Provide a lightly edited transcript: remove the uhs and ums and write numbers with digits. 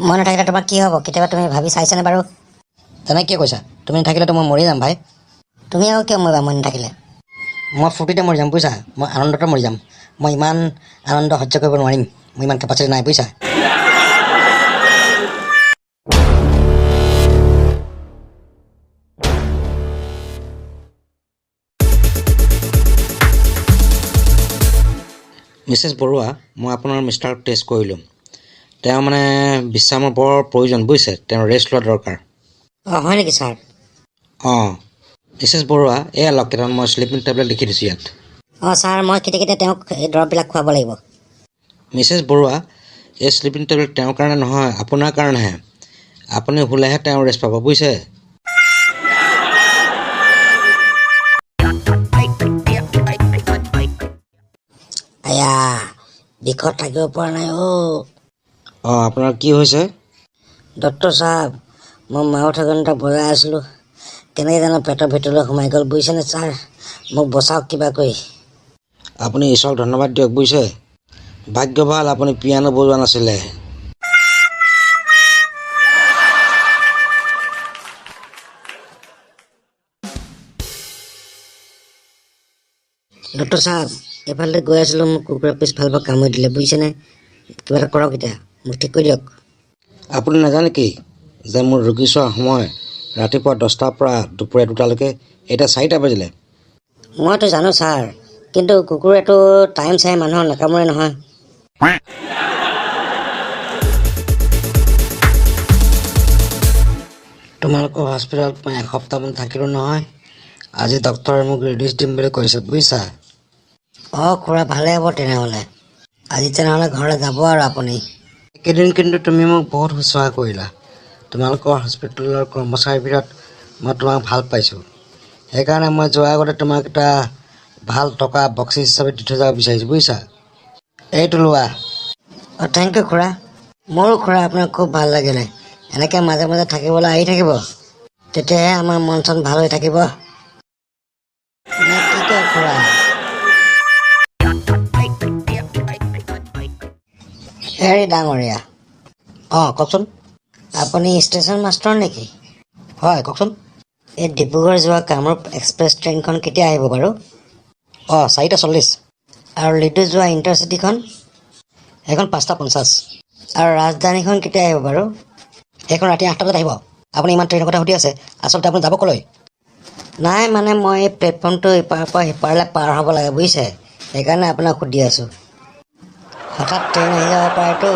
মই নাথাকিলে তোমাৰ কি হ'ব, কেতিয়াবা তুমি ভাবি চাইছানে বাৰু? তেনে কিয় কৈছা? তুমি নাথাকিলেতো মই মৰি যাম ভাই। তুমি আৰু কিয় মৰিবা মই নাথাকিলে? মই ফূৰ্তিতে মৰি যাম বুজিছা, মই আনন্দতে মৰি যাম। মই ইমান আনন্দ সহ্য কৰিব নোৱাৰিম, মোৰ ইমান কেপাচিটি নাই বুজিছা। মিছেছ বৰুৱা, মই আপোনাৰ মিষ্টাৰক টেষ্ট কৰিলোঁ। তেওঁ মানে বিশ্ৰামৰ বৰ প্ৰয়োজন বুজিছে, তেওঁ ৰেষ্ট লোৱা দৰকাৰ। অঁ হয় নেকি ছাৰ? অঁ মিছেছ বৰুৱা, এয়া লওক কেইটামান মই শ্লিপিং টেবলেট লিখি দিছোঁ ইয়াত। অঁ ছাৰ, মই কেতিয়া কেতিয়া তেওঁক এই দৰৱবিলাক খুৱাব লাগিব? মিছেছ বৰুৱা, এই শ্লিপিং টেবলেট তেওঁৰ কাৰণে নহয়, আপোনাৰ কাৰণেহে। আপুনি শুলেহে তেওঁ ৰেষ্ট পাব বুজিছে। আয়া, বিষত থাকিব পৰা নাই অ'। অঁ আপোনাৰ কি হৈছে? ডক্টৰ চাহাব, মই মাউথ অৰ্গেন এটা বজাই আছিলোঁ, কেনেকৈ জানো পেটৰ ভিতৰলৈ সোমাই গ'ল বুজিছেনে ছাৰ? মোক বচাওক কিবা কৰি। আপুনি ঈশ্বৰক ধন্যবাদ দিয়ক বুজিছে, ভাগ্য ভাল আপুনি পিয়ানো বজোৱা নাছিলে। ডক্টৰ চাহাব, এইফালে গৈ আছিলোঁ, মোক কুকুৰে পিছফালৰ পৰা কামুৰি দিলে বুজিছেনে? কিবা এটা কৰক এতিয়া, মোক ঠিক কৰি দিয়ক। আপুনি নাজানে কি যে মোৰ ৰোগী চোৱা সময় ৰাতিপুৱা 10টাৰ পৰা দুপৰীয়া 2টালৈকে, এতিয়া 4টা বাজিলে। মইতো জানো ছাৰ, কিন্তু কুকুৰেতো টাইম চাই মানুহক নাকামোৰে নহয়। তোমালোকৰ হস্পিটেলত মই এসপ্তাহমান থাকিলোঁ নহয়, আজি ডক্টৰে মোক ৰিলিজ দিম বুলি কৈছে বুজিছা। অঁ খুৰা, ভালেই হ'ব তেনেহ'লে। আজি তেনেহ'লে ঘৰলৈ যাব আৰু আপুনি। এইকেইদিন কিন্তু তুমি মোক বহুত শুশ্ৰূষা কৰিলা। তোমালোকৰ হস্পিটেলৰ কৰ্মচাৰীৰ ভিতৰত মই তোমাক ভাল পাইছোঁ, সেইকাৰণে মই যোৱাৰ আগতে তোমাক এটা ভাল টকা বক্সিচ হিচাপে দি থৈ যাব বিচাৰিছোঁ বুজিছা। এইটো লোৱা। অঁ thank U খুৰা। মোৰো খুৰা আপোনাক খুব ভাল লাগিলে। এনেকৈ মাজে মাজে থাকিবলৈ আহি থাকিব, তেতিয়াহে আমাৰ মন চন ভাল হৈ থাকিব। নে কি কয় খুৰা? হেৰি ডাঙৰীয়া। অঁ কওকচোন। আপুনি ষ্টেচন মাষ্টৰ নেকি? হয় কওকচোন। এই ডিব্ৰুগড় যোৱা কামৰূপ এক্সপ্ৰেছ ট্ৰেইনখন কেতিয়া আহিব বাৰু? অঁ 4:40। আৰু লিডু যোৱা ইণ্টাৰচিটিখন? সেইখন 5:50। আৰু ৰাজধানীখন কেতিয়া আহিব বাৰু? সেইখন ৰাতি 8টা বজাত আহিব। আপুনি ইমান ট্ৰেইনৰ কথা সুধি আছে, আচলতে আপুনি যাব ক'লৈ? নাই মানে মই এই প্লেটফৰ্মটো ইপাৰৰ পৰা সিপাৰলৈ পাৰ হ'ব লাগে বুজিছে, সেইকাৰণে আপোনাক সুধি আছোঁ। হঠাৎ ট্ৰেইন আহি যাব পাৰেতো।